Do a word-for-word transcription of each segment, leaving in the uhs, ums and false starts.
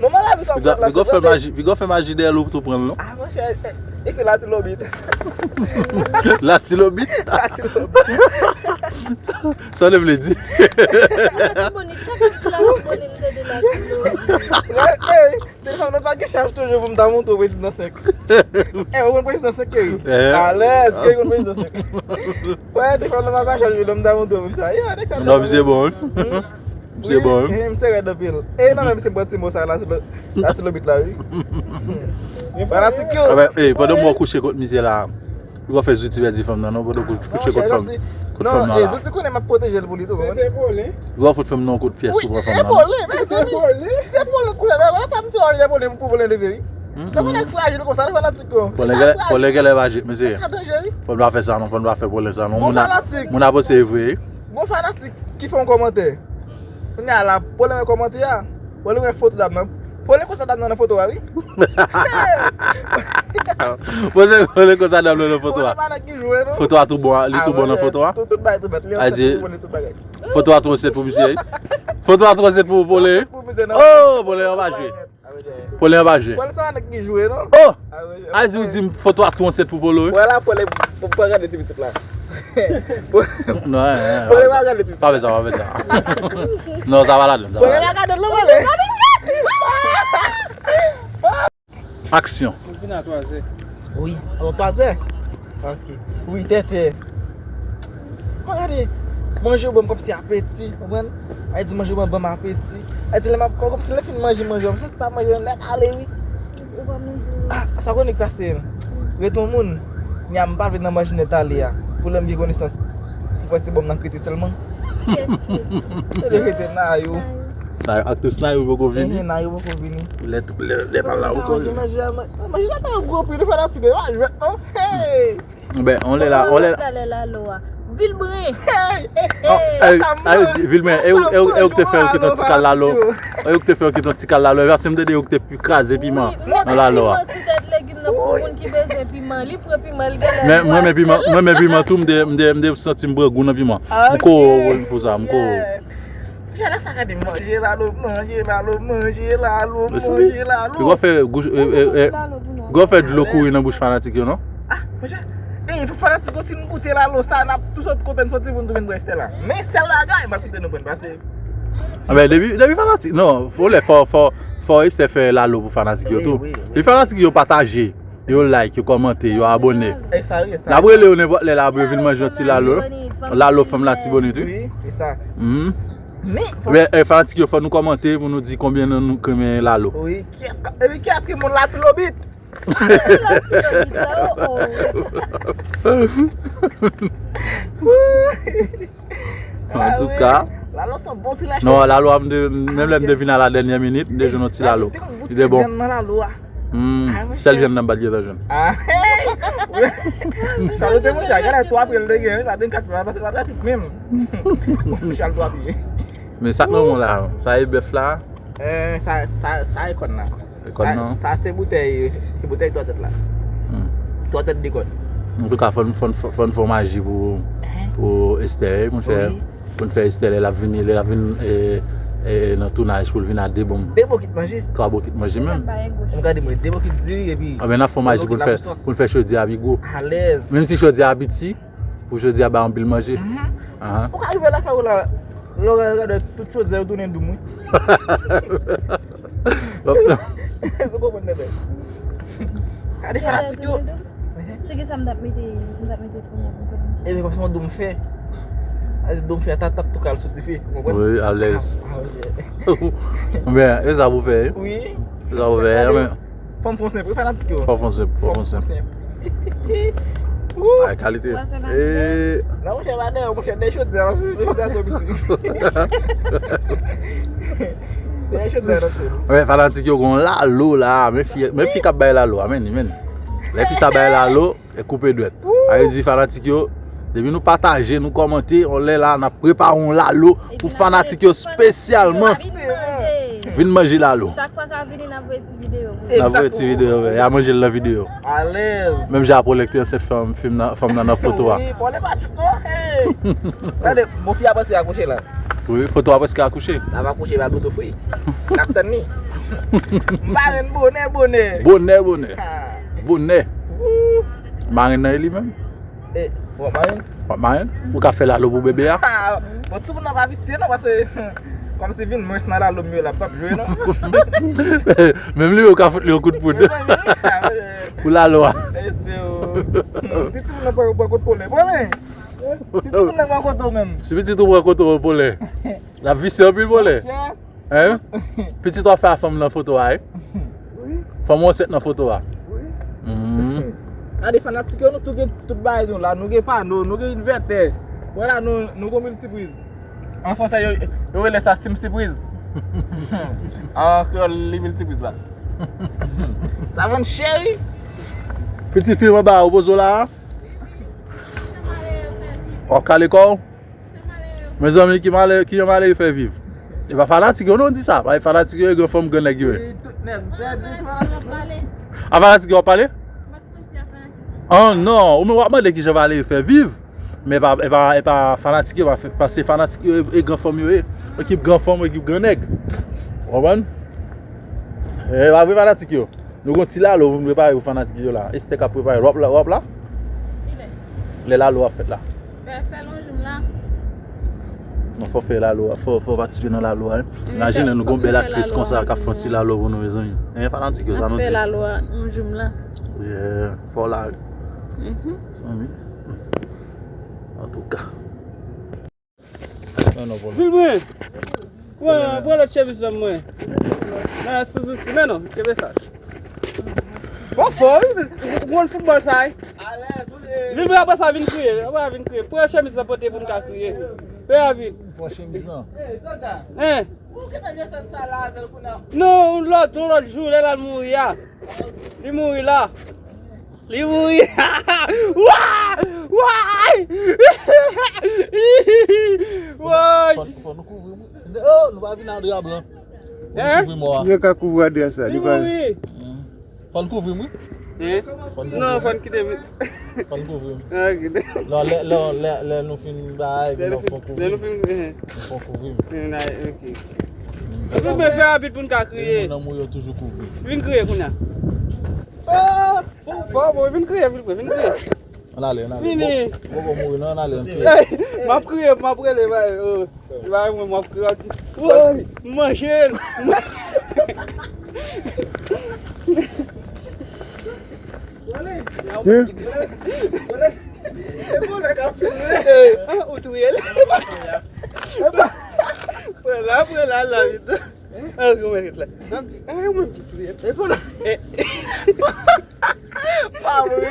Manman lavi sa. Piga, piga fè maji, piga fè maji dèyè l ou tou pran l non. Ah, monchè, e, e, e ke latilobit. Latilobit? Latilobit. Sa w te vle di? Latibonit, chak jou latibonit, m tande latibonit. Hey, telefòn nan pa gen chaj toujou pou m ta montre w prezidan senk. Eh, ou konn prezidan senk, Kerry? Alèz, Kerry konn prezidan senk. Wè, telefòn nan pa gen chaj toujou, m ta montre w sa. Yo, nèg sa. Non, misye bon, wi. Misye bon, wi. Misye rèd anpil. E nan men misye pran ti mo sa la, se lo-, la se lobit la, wi. Fanatik yo. Pandan mwen kouche kot misye la. Ou pa fè Zouti pèdi fanm nan, non, pandan ou kouche kot fanm, kot fanm nan la. Zouti konnen m ap pwoteje l pou li tou, konprann? Ou pa fout fanm nan kot pyès ou pran fanm nan. Se vole, men se vole. Se vole, kounye a la, sa m te wè vole pou vole leve, wi. Nan mwen nèg frajil konsa, nan fanatik yo. Pwolen genlè pa jwe, mesye. Sa danje, wi. Fò n pa fè sa, non, fò n pa fè pwolen sa, non. Moun ap panse e vre, wi. Bon fanatik ki fè yon kòmantè. Kounye a la, pwolen wè kòmantè a. Pwolen wè foto dam nan. Pwolen konsa dam nan nan foto a, wi. Pwolen konsa dam nan nan foto a. Foto a tou bon, li tou bon nan foto a. A di, foto a twò sèt pou misye, wi. Foto a twò sèt pou pwolen, wi. Oh, pwolen an pa jwe. Pwolen an pa jwe. Pwolen sa nèg ki jwe, non? Oh! A di ou di m foto a twò sèt pou pwolen, wi. Wè la, pwolen pou pa gade ti pitit la. Non, pa fè sa, pa fè sa. Non, sa pa ladan, sa pa ladan. Aksyon. Ou vin a twa zè. Wi, alò twa zè. Ok. Wi, tètè. Mwen gade, manje ou ban m kòmsi apeti, konprann? Ay di manje ou ban m apeti. Ay di lè m ap kò, kòmsi lè fin manje, manje, m santi ta manje lè ale, wi. Ou pa manje. Ah, sa konnen k pase. Ret yon moun, nya m pa vle nan manje nèt ale a. Pou lè m gen konesans, pou pase bò m nan krete sèlman. Kiyès ki? Se de krete Nayou. Nayou, aktris Nayou poko vini. Nayou poko vini. Lè, lè, lè pa la ou konnen. Manje, manje, manje, manje la ta gwo pi, nou fè la ti bebe, pa jwèt non. Hey! Ben, on lè la, on lè la. Talè Lalo a. Vilbren. Hey, hey, sa yo di, Vilbren, e ou, e ou, e ou ki te fè yo kite yon ti kal Lalo. E ou ki te fè yo kite yon ti kal Lalo. Epi se m tande yo ki te pi kraze piman nan Lalo a. Piman sou tèt legim nan pou moun ki bezwen piman. Li pran piman, li genlè. Men mwen men piman, mwen men piman tou, m te, m te, m te santi m pran gou nan piman. M kore pou sa, m kore. Jan sa gade manje Lalo, manje Lalo, manje Lalo, manje Lalo. Gwo fè gou, e, e, e, gwo fè dlo kouri nan bouch fanatik yo, non? Ah, monchè. E, fanatik yo, si n goute Lalo sa, n ap tou sot kote n soti pou n tounen Estè la. Men sèl bagay, m ap kite nou pran pase. Anben, depi, depi fanatik, non, fò lè, fò, fò, fò Estè fè Lalo pou fanatik yo tou. Wi, wi, wi. Depi fanatik yo pataje, yo like, yo kòmante, yo abòne. E sa, wi, sa. N ap rele yo nenpòt lè la pou yo vin manje yon ti Lalo. Lalo fanm Latibonit, wi. Wi, se sa. Mhm. Men, fò... Men, eh, fanatik yo, fò nou kòmante pou nou di konbyen nan nou k renmen Lalo. Wi, kiyès ka, epi kiyès ki moun Latilobit? Latilobit la, oh, oh. Antouka. Lalo se yon bon ti lèche. Non, Lalo a, m te, menm lè m te vin a la dènyè minit, m te jwenn yon ti Lalo. Li te bon. Nan Lalo a. Hmm, sèl vyann nan m pa t gentan jwenn. Ah, hey! Sa nou te manje a, gade twa pye l te gen, wi, pa vennkat pye, pa se pa trafik menm. Chal twa pye. Men sa k nan men w la, sa e bèf la. Eh, sa, sa, sa e kòn la. E kòn nan? Sa, sa se boutèy, se boutèy twa tèt la. Hmm. Twa tèt de kòn. Antouka, fò n, fò n, fò n fè yon maji pou, pou Esther, pou n fè, pou n fè Esther, lè l ap vini, lè l ap vin, eh, eh, nan tounaj, pou l vin a de bon. De bokit manje. Twa bokit manje menm. M gade mwen, de bokit diri, epi. Anben, n ap fè yon maji pou n fè, pou n fè chodyè a pi gwo. Alèz. Menm si chodyè a piti, pou chodyè a bay anpil manje. Ahan. Ou ka rive lakay ou la, lè w gade tout chodyè yo tounen doum, wi. Ou konprann, bebe? Gade fanatik yo. Se ki sa m t ap mete, m t ap mete kounye a pou m fè manje. Ebyen, kòmsi yon doum fè. Gade doum fè, ta, t ap tou kal sou dife, ou konprann? Wi, alèz. Ah, ah, ok. Men, e sa pou fè, wi. Wi. E sa pou fè, men. Fò m fè yon senp, wi, fanatik yo. Fò m fè yon senp, fò m fè yon senp. Ay, kalite. Wè, fè mache. Eh. Non, monchè, pa dèyè, monchè, dèyè chodyè, monchè, chodyè twò piti. Dèyè chodyè, monchè. Wè, fanatik yo, gon lalo la, men fi, men fi k ap bay lalo a, men, men. Lè fi sa bay lalo, e koupe dwèt. Sa vle di, fanatik yo, depi nou pataje, nou kòmante, on lè la, n ap prepare yon lalo pou fanatik yo espesyalman. Vin manje lalo. Sa k pa ka vini, n ap voye ti videyo pou yo. N ap voye ti videyo, men. Y a manje l nan videyo. Alèz. Menm jan a pwolèktè ansent fanm, fanm nan, fanm nan nan foto a. Wi, pwolè pa tout non, hey. Gade, bon, fi a prèske akouche la. Wi, foto a prèske akouche. L ap akouche, l ap boto fri. N ap tann li. M pa renn bonè, bonè. Bonè, bonè. Ah. Bonè. Wou. Marenn nan e li menm? E, w ap marenn? W ap marenn? Ou ka fè lalo pou bebe a? Ah, bon, timoun nan pa visye non, paske kòmsi vin mwens nan lalo m yo la, p ap jwe non. Menm li, ou ka fout li yon kout poud. Mezanmi, ah, wi. Pou lalo a. Mesye o. Si timoun nan pran, pran kout pole, pole. Si timoun nan pran kote w menm. Si pitit ou pran kote w, pole. L ap visye anpil, pole. Monchè. Hein? Pitit w ap fè a fanm nan foto a, wi? Wi. Fanm ou ansent nan foto a? Wi. Hmm. Gade fanatik yo, nou tou gen tout bagay nou la. Nou gen pano, nou gen envètè. Vwala, nou, nou gon miltipriz. An fransè, yo, yo rele sa sim sipriz. An kreyòl, li miltipriz la. Sa vann chè, wi. Pitit fi m anba a, ou poze w la a? W ap kale kò w? Mezanmi, ki malè, ki jan malè yo fè viv? E pa fanatik yo non di sa, pa fanatik yo, e gran fanm, gran nèg yo ye. A fanatik yo w ap pale? Oh non, ou menm w ap mande ki jan malè yo fè viv, men e pa, e pa, e pa fanatik yo, pa, pa se fanatik yo, e, e gran fanm yo ye. Ekip gran fanm, ekip gran nèg. Ou konprann? E pa vre fanatik yo. Nou gon ti lalo pou nou prepare pou fanatik yo la. Esther k ap prepare. W ap la, w ap la? Kilè? Lè lalo ap fèt la. Fè, fè l yon jou m la. Non, fò fè lalo a, fò, fò patisipe nan lalo a, wi. Imajine nou gon bèl aktris konsa k ap fè yon ti lalo pou nou, mezanmi. Hein, fanatik yo, sa nou di? Fè lalo a, yon jou m la. Yeah, fò la. Mhm. Zanmi. Antouka. Vilmwen! Pran, pran lòt chemiz lan mwen. Nan sou zouti, men non, kenbe sa. Bon fò, wi, gòl foutbòl sa, wi. Vilmwen, apre sa, vin kriye, apre sa, vin kriye. Pran chemiz lan pote pou n ka kriye. Fè a vit. Pran chemiz lan. Hein? Non, yon lòt, yon lòt jou, lè l al mouri a. Li mouri la. Li mouri. Wa! Wa! Woy! Fò, fò nou kouvri m wi. Oh, nou pa vin a dra blan. Fò nou kouvri mò a. Yo ka kouvri a dra sa. Li mouri. Hmm. Fò n kouvri m wi. Hein? Non, fò n kite m. Fò n kouvri m. Ah, ok. Non, lè, lè, lè, lè nou fin bay, lè nou fin, lè nou fin, hein. Fò n kouvri m. Ok. Tout mwen fè abit pou n ka kriye. Moun nan mouri yo toujou kouvri. Vin kriye kounye a. Ah! Fò, fò, bon, vin kriye, vin kriye, vin kriye. Ann ale, ann ale. Vini. Bon, bon, bon, mouri non, ann ale, ann kriye. M ap kriye, m ap rele, bay, oh, bay mwen, m ap kriye, ap di, woy, m manje l. Hein? Ah, ou touye l. Pran la, pran la, la, vit. Ah, kòman ret la? Ah, mwen ki touye. E konnen. Eh. Pa vre.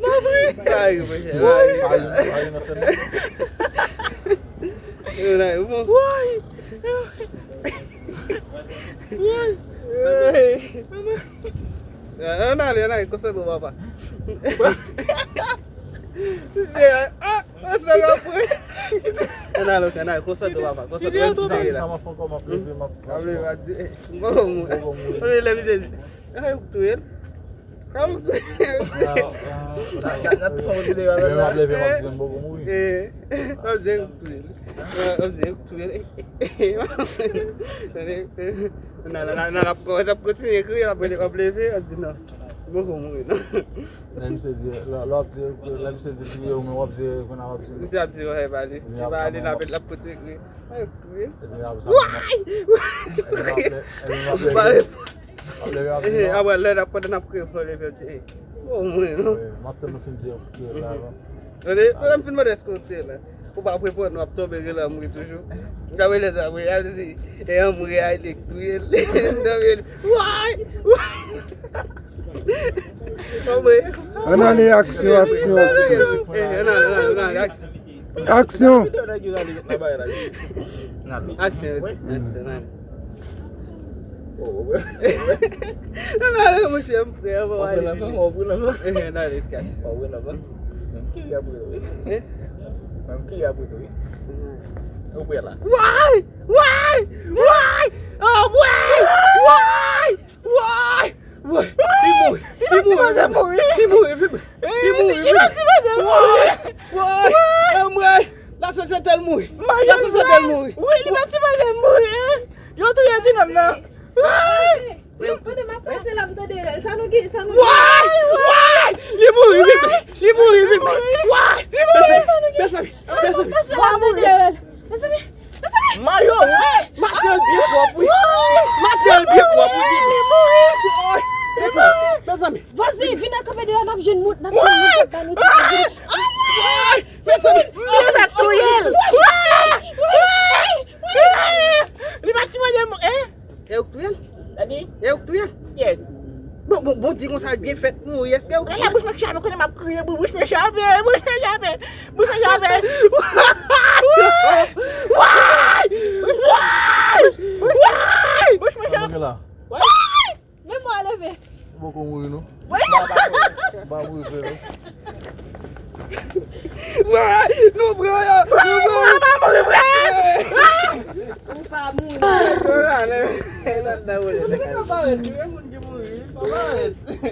Pa vre. Ay, mwen. Ay, ay, ay, nan sèn. Eh, la, bon. Woy. Woy. Woy. Ann ale, ann ale, konsantre w, papa. Eh, ah, ah, sa l ap pran. Ann ale, ok, ann ale, konsantre w, papa, konsantre w, m ap sere la. Sa m ap fè ankò, m ap leve, m ap, m ap leve, m ap di, eh, m poko mouri. M poko mouri. Lè misye di, eh, ou k touye l? Sa ou k touye l? N ap, n ap, n ap, n ap, leve, m ap leve, m ap di, m poko mouri. Eh, m ap di, ou k touye l? M ap di, ou k touye l? Tande? Nan, nan, nan, nan, l ap kòmanse, ap kontinye kriye, l ap rele, l ap leve, l ap di, non, m poko mouri, non. Lè misye di, lè, lè w ap di, lè misye di touye ou, men w ap di, kounye a w ap di. Misye ap di, wè, e pa li. E pa li, l ap, l ap kontinye kriye. Ay, kriye. Epi apre sa, Why? Epi l ap leve, epi l ap leve. Ou pa reponn. L ap leve, l ap di, non. Apre, lè n ap, pandan n ap kriye, fò leve, di, ey, bon, mwen, non. Wi, m ap tann nou fin di, ok, la, non. Tande, lè m fin mande èske w te la. Ou pa reponn, w ap tonbe, rele anmwe toujou. M ta rele sa, anmwe, a di, e anmwe a, li k touye l. M ta rele, why? Anmwe. Ann ale, aksyon, aksyon. Eh, ann ale, ann ale, ann ale, aksyon. Aksyon. Aksyon, aksyon, ann ale. Ann ale, monchè, m prè, ann ale. Eh, ann ale, aksyon. Menm ki ap rele wi. Eh? Menm ki ap rele wi. Ou wè la. Why? Why? Why? Oh, why? Why? Why? Why? Li mouri. Li mouri. Li mouri. Li mouri. Li mouri. Why? Why? Anmwe. Lasosyete l mouri. Lasosyete l mouri. Wi, li mèt ti manzè mouri, hein? Yo touye ti nonm nan. Why? Yo, pandan m ap pase la, m tande rèl. Sa nou gen, sa nou gen. Why? Why? Li mouri, li mouri, li mouri. Why? Li mouri. Mezanmi, mezanmi, mezanmi. Pase la, m tande rèl. Mezanmi, mezanmi. Mayo, wi. Matel byen pwòp, wi. Matel byen pwòp, wi. Li mouri. Mezanmi, mezanmi. Voisin, vin nan kanpe deyò, n ap jwenn mout, n ap jwenn mout, ba nou ti. Why? Mezanmi, li mèt touye l. Li mèt touye l, hein? E ou k touye l? Tande? E ou k touye l? Yes. Bon, bon, bon, di konsa l byen fèt mouri. Èske ou k touye l? Gade bouch mwen chape, konnen m ap kriye, bouch mwen chape, bouch mwen chape, bouch mwen chape. Why? Why? Why? Bouch mwen chape. Why? Men mwen leve. M poko mouri non. Wi. M pa mouri vre non. Wè, nou pran yo, nou pran yo. Ou pa mouri vre. Ou pa mouri. Ou pa mouri. Ou pa mouri.